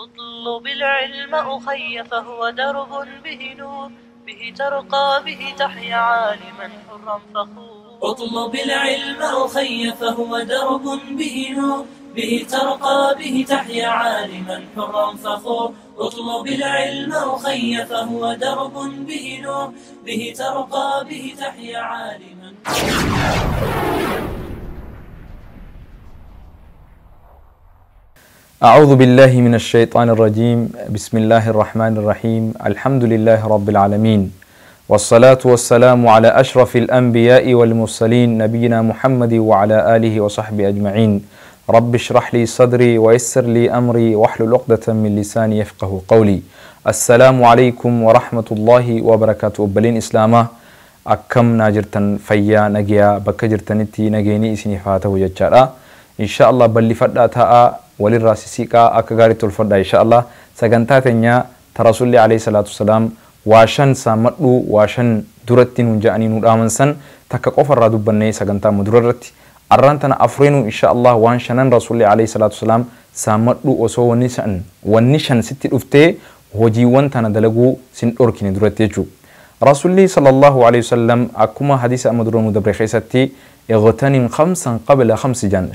اطلب العلم أخي فهو درب به نور، به ترقى به تحيا عالما حرا فخور. اطلب العلم أخي فهو درب به نور، به ترقى به تحيا عالما حرا فخور. اطلب العلم أخي فهو درب به نور، به ترقى به تحيا عالما. أعوذ بالله من الشيطان الرجيم. بسم الله الرحمن الرحيم. الحمد لله رب العالمين، والصلاة والسلام على أشرف الأنبياء والمرسلين، نبينا محمد وعلى آله وصحبه أجمعين. رب اشرح لي صدري ويسر لي أمري واحلل عقدة من لساني يفقه قولي. السلام عليكم ورحمة الله وبركاته. بلين إسلاما أكم ناجرتن فيا نجيا بكجرتنتي نجيني إسني فاته جتشارا إن شاء الله. بلي فدا تاء وللراس سيكا أكغاري تلفدا إن شاء الله. سجنتا تنيا ترسول عليه الصلاة والسلام واشن سامدو واشن درتين ونجاني نور آمنسن تكقف الرادو بني سجنتا مدررت أرانتنا أفرينو إن شاء الله. وانشنن رسول عليه الصلاة والسلام سامدو وسو ونشن ونشن ست أفتي هجيوان تنا دلقو سن أركين درتيجو. رسول صلى الله عليه وسلم أكما حديث أمدرو مدبر خيستي اغتنم خمسا قبل خمس جان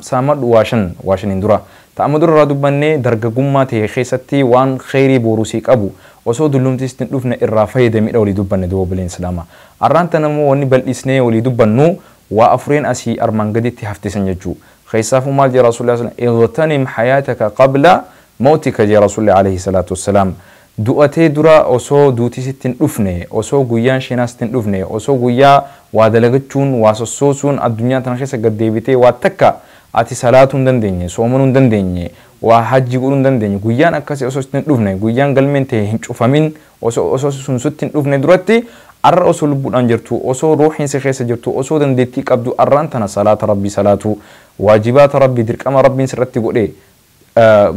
سامد واشن واشن درا تأمدر رادو بني درجة تي خيستي وان خيري بوروسيك أبو وسو دلوم تستن دفن الرافي دمي أولي دبن دو بلين سلامة أرانتنا مو وني بل إسني ولي دبنو وأفرين أسي أرمان قدي تهفتي سنجو خيساف مال جي رسول الله صلى الله عليه وسلم اغتنم حياتك قبل موتك جي رسول الله عليه الصلاة والسلام. du'atee dura osoo duuti sitti hin dhufne, osoo guyyaan sheenaa sitti hin dhufne, osoo guyyaa waa dalagachuun waa sossoosuun addunyaa tana keessa gad deebitee waa takka ati salaatuu hin dandeenye, soomanuu hin dandeenye, waa hajji godhuu hin dandeenye, guyyaan akkasii osoo sitti hin dhufne, guyyaan galmeen ta'e hin cufamin, osoo sun sitti hin dhufne duratti arra osoo lubbuudhaan jirtu, osoo ruuxiin si keessa jirtu, osoo dandeettii qabdu arraan tana salaata rabbii salaatu, waajibaata rabbii dirqama rabbiin sirratti godhe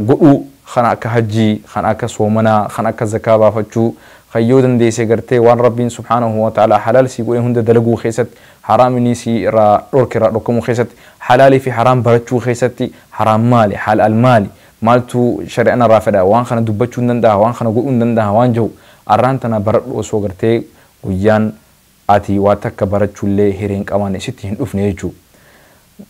godhuu, kan akka hajjii, kan akka soomanaa, kan akka zakaa baafachuu, kayyoo dandeessee gartee waan rabbiin subhaanahu wa ta'ala halaal sii godhe hunda dalaguu keessatti, haraam inni sii irraa dhorke irraa dhorkamuu keessatti, halaalii fi haraam barachuu keessatti, haraam maali, halaal maali, maaltu shari'aan irraa fedha, waan kana dubbachuu hin danda'a, waan kana godhuu hin danda'a, waan jiru arraan tana baradhu osoo gartee guyyaan ati waa takka barachuullee hireen qabaanne sitti hin dhufne jechuudha.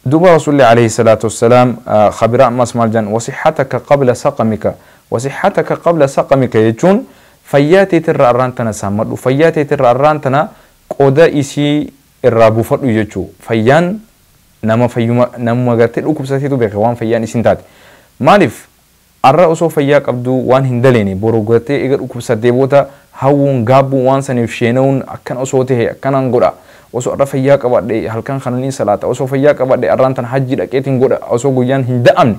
دوبا رسول الله عليه الصلاة والسلام خبر أمس مالجان وصحتك قبل سقمك. وصحتك قبل سقمك يجون فياتي ترى أرانتنا سامر فياتي ترى أرانتنا قودا إسي الرابو فرد يجو فيان نما فيوما نما قرتل أكوب ساتيتو بيخوان فيان إسنتات مالف الرأسو فياك أبدو وان هندليني برو قرتي إغر أكوب ساتيبوتا هاون غابو وان سنفشينون أكن أصوته أكن أنقرأ osoo arra fayyaa qabaadhe halkan kananiin salaata, osoo fayyaa qabaadhe arraan tana hajji dhaqeetiin godha, osoo guyyaan hin da'amne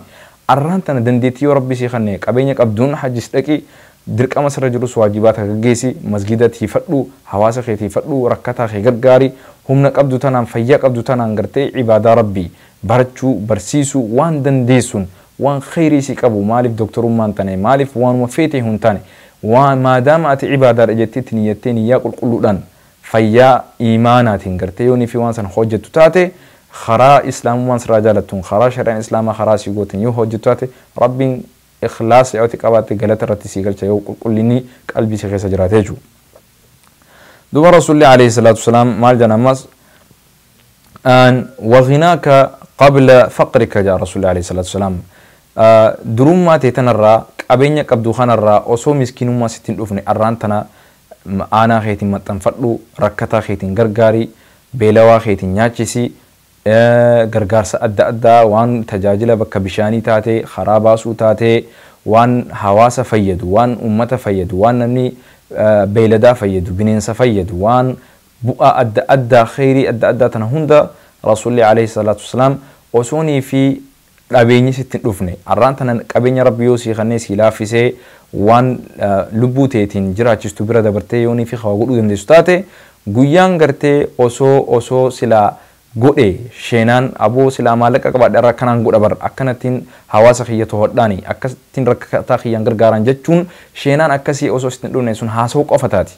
arraan tana dandeettii yoo rabbi sii kanne qabeenya qabduun hajjis dhaqi, dirqama sirra jirus waajibaata gaggeessi, masgida tiifadhu, hawaasa kee tiifadhu, rakkataa kee gargaari, humna qabdu tanaan fayyaa qabdu tanaan gartee ibaadaa rabbii barachuu barsiisuu waan dandeessuun waan khayrii sii qabu. Maaliif doktorummaan tane, maaliif waanuma feete hin taane, waan maadaama ati ibaadaadha jettee itti niyyattee niyyaa qulqulluudhaan fayyaa iimaanaatiin gartee yoonii fi waan sana hojjettu taate, karaa islaamummaan sirraa jaalattuun, karaa shari'aan islaamaa karaa sii gootin yoo hojjettu taate, rabbiin ikhlaasa yoo ati qabaatte galata irratti sii galcha yoo qulqullinni qalbii si keessa jiraate jechuudha. Duuba rasuulli alayhi salaatu wasalaam maal jedhan ammas وغناك قبل فقرك جاء رسول الله عليه الصلاة والسلام. durummaa ta'e tanarraa qabeenya qabdu kanarraa osoo miskiinummaa sitti hin dhufne arraan tana aanaa keetiin maxxanfadhu, rakkataa keetiin gargaari, beelawaa keetiin nyaachisi, gargaarsa adda addaa waan tajaajila bakka bishaanii taate, karaa baasuu taate, waan hawaasa fayyadu, waan uummata fayyadu, waan namni beeladaa fayyadu, bineensa fayyadu, waan bu'aa adda addaa khayrii adda addaa tana hunda rasuulli alayhi salaatu wasalaam osoonii fi qabeenyi sitti hin dhufne arraan tana qabeenya rabbi yoo sii kannee sii laaffisee waan lubbuu teetiin jiraachistu bira dabartee yoonii fi hawa godhuu dandeessu taate, guyyaan gartee osoo silaa godhe sheenaan aboo silaa maallaqa qabaadhe irraa akkanaan godha bar, akkanattiin hawaasa kiyya to'adhaani, akkasittiin rakkataa kiyyaan gargaaran jechuun sheenaan akkasii osoo sitti hin dhufne sun haasa'uu qofa taati.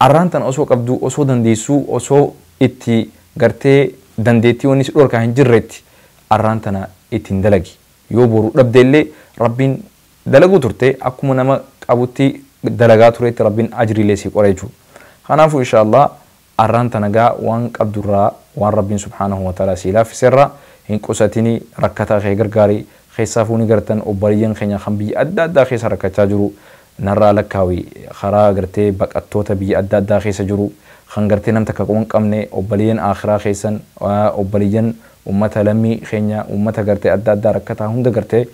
Arraan tana osoo qabdu, osoo dandeessuu, osoo itti gartee dandeettii wanni si dhorkaa hin jirretti arraan tana ittiin dalagi. Yoo boru dhabde illee rabbiin dalaguu turte akkuma nama qabutti dalagaa turetti Rabbiin ajriilee si qora jechuudha. Kanaafuu inshaallah arraan tanagaa waan qabdurraa waan Rabbiin subhaanahu wa ta'ala si laaffiserraa hin qusatinii rakkataa kee gargaarii keessaafuu ni gartan obboleeyyan keenya kan biyya adda addaa keessa rakkachaa jiru narraa lakkaawi karaa gartee baqattoota biyya adda addaa keessa jiru kan gartee nam takka quban qabne obboleeyyan akhiraa keessan obboleeyyan ummata lammii keenya ummata gartee adda addaa rakkataa hunda gartee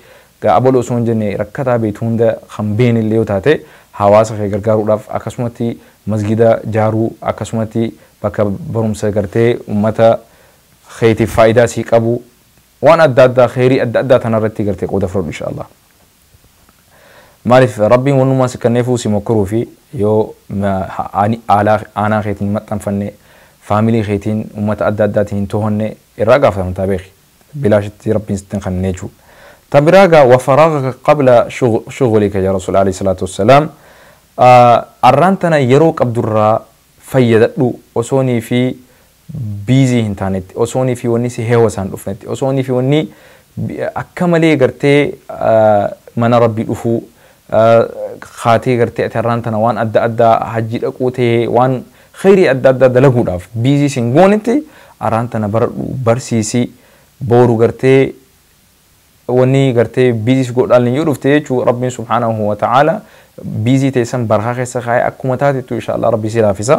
abaluu osoo hin jenne rakkataa beektu hunda kan beenillee yoo taate hawaasa kee gargaaruudhaaf akkasumatti masgida jaaruu akkasumatti bakka barumsa gartee ummata keetiif faayidaa sii qabu waan adda addaa kheyrii adda addaa tanarratti gartee qooda fudhadhu inshaallah. Maaliif Rabbiin wanumaa si kenneefuu si mokkoruu fi yoo aanaa keetiin maxxanfanne faamilii keetiin ummata adda addaatiin hin to'anne irraa gaafatamtaa beeki bilaashitti Rabbiin sitti hin kennine jechuudha. تبراغا وفراغك قبل شغلك يا رسول عليه الصلاة والسلام أرانتنا يروك عبد الرا فيدلو أصوني في بيزي هنتانت أصوني في وني سهوسان أفنت أصوني في وني أكملي قرتي من ربي أفو خاتي قرتي أترانتنا وان أدى أدى حجي أقوته وان خيري أدى أدى دلقو بيزي سنغونتي أرانتنا برسيسي بورو قرتي wanni gartee biizii godhaan yoo dhufte jechuu Rabbiin subhaanahu wa ta'ala biizii teessan barhaa keessa kaa'ee akkuma taatettu inshaallah Rabbi si laafisa.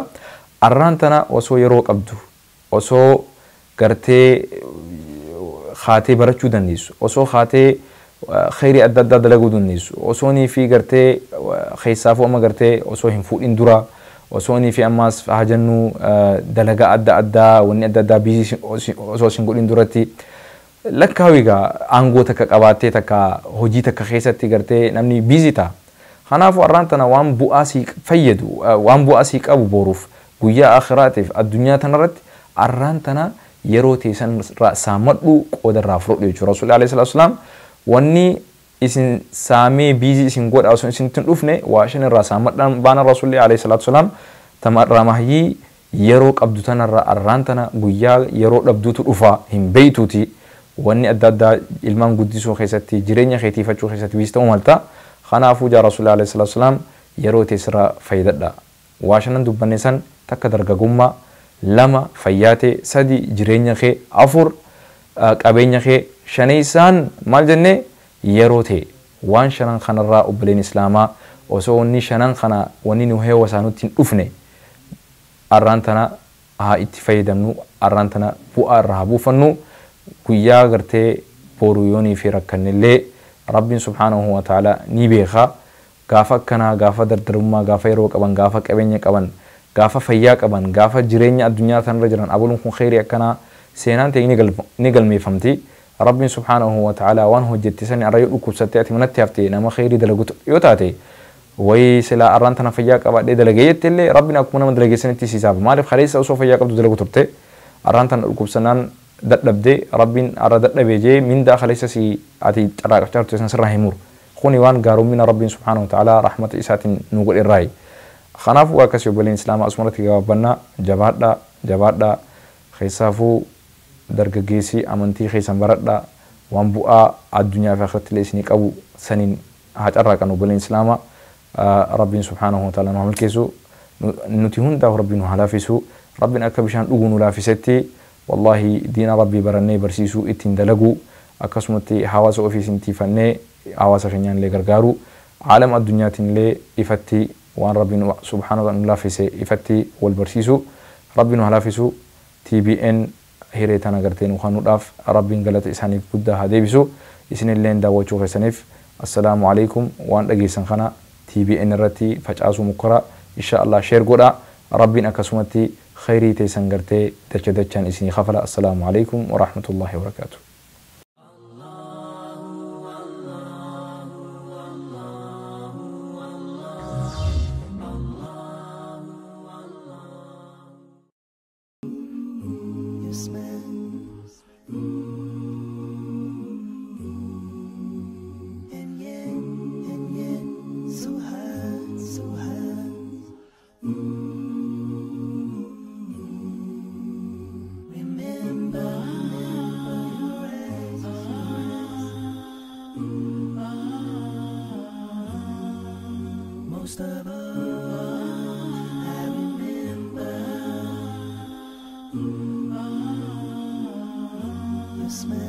Arraan tana osoo yeroo qabdu osoo gartee haatee barachuu dandeessu osoo haatee kheyrii adda addaa dalaguu dandeessu osoo nii fi gartee keessaafuu amma gartee osoo hin fuudhin dura osoo nii fi ammaas haa jennu dalagaa adda addaa wanni adda addaa biizii osoo sin godhin duratti lakkaawii gaa aangoo takka qabaattee takka hojii takka keessatti gartee namni biizii ta'a. Kanaafuu arraan tana waan bu'aa sii fayyadu waan bu'aa sii qabu boruuf guyyaa akhiraatiif addunyaa tanarratti arraan tana yeroo teessan saamadhu qooda irraa fudhadhu jechuudha. Rasuulli alayhi salaatu wasalaam wanni isin saamee biizii isin godha osoo isin hin dhufne waa shan irraa saamadhaan baana Rasuulli alayhi salaatu wasalaam tamarraa mahyii yeroo qabdu tanarraa arraan tana guyyaa yeroo dhabduutu dhufa hin beeytuuti. Wanni adda addaa ilmaan guddisuu keessatti jireenya keetiifachuu keessatti biizii ta'uu malta. Kanaafuu jaa Rasuulli alayhi salaatu wasalaam yeroo teessirraa fayyadadha. Waa shanan dubbanne san takka dargagummaa, lama fayyaatee, sadi jireenya kee, afur qabeenya kee, shaneessaan maal jennee yeroo ta'e waan shanan kanarraa obboleen islaamaa osoo wanni shanan kana wanni nu heewa nutti hin dhufne arraan tana haa itti fayyadamnu arraan tana bu'aa irraa haa buufannu. Guyyaa gartee boru yoonii fi rakkannillee Rabbiin subhaanahu wa ta'ala ni beeka. Gaafa akkanaa gaafa dardarummaa gaafa yeroo qaban gaafa qabeenya qaban gaafa fayyaa qaban gaafa jireenya addunyaa tanarra jiran abaluun kun kheyrii akkanaa seenaan ta'e ni galmeeffamti. Rabbiin subhaanahu wa ta'ala waan hojjette sani arra yoo dhukkubsattee ati manatti haftee nama kheyrii dalagu yoo taate wayii silaa arraan tana fayyaa qabaadhee dalagee jette illee Rabbiin akkuma nama dalageessanitti sisaaba. Maaliif kaleessa osoo fayyaa qabdu dalagu turte arraan tana dhukkubsannaan dadhabdee Rabbiin arra dadhabee jee mindaa kaleessa si ati carraaqachaa turte san sirraa hin muru. Kuni waan gaarummaa Rabbiin subhaanahu wa ta'ala rahmata isaatiin nu godhe irraayi. Kanaafuu akkasii obboleen islaamaa asumarratti gabaabbannaa jabaadhaa jabaadhaa keessaafuu dargaggeessii amantii keessan baradhaa waan bu'aa addunyaa fi akhiratti illee isinii qabu saniin haa carraaqan obboleen islaamaa Rabbiin subhaanahu wa ta'ala nu haa milkeessu nuti hundaaf Rabbiin nu haa laaffisu Rabbiin akka bishaan dhuguu nu laaffisetti wallahi diina Rabbii barannee barsiisuu ittiin dalaguu akkasumatti hawaasa ofii isin tiifannee hawaasa keenyaan illee gargaaru caalama addunyaatiin illee ifatti waan Rabbiin subhaanahu wa ta'ala nu laaffise ifatti wal barsiisu Rabbiin nu haa laaffisu TBN hiree tana gartee nu kennuudhaaf Rabbiin galata isaaniif guddaa haa deebisu isinilleen daawwachuu keessaniif assalaamu alaikum waan dhageessan kana TBN irratti facaasuu mukkora insha Allah sheer godha Rabbiin akkasumatti khayrii teessan gartee dacha dachaan isinii kafala assalaamu alaikum wa rahmatullahi wa barakaatuh. Remember. Most of all, I remember your smile.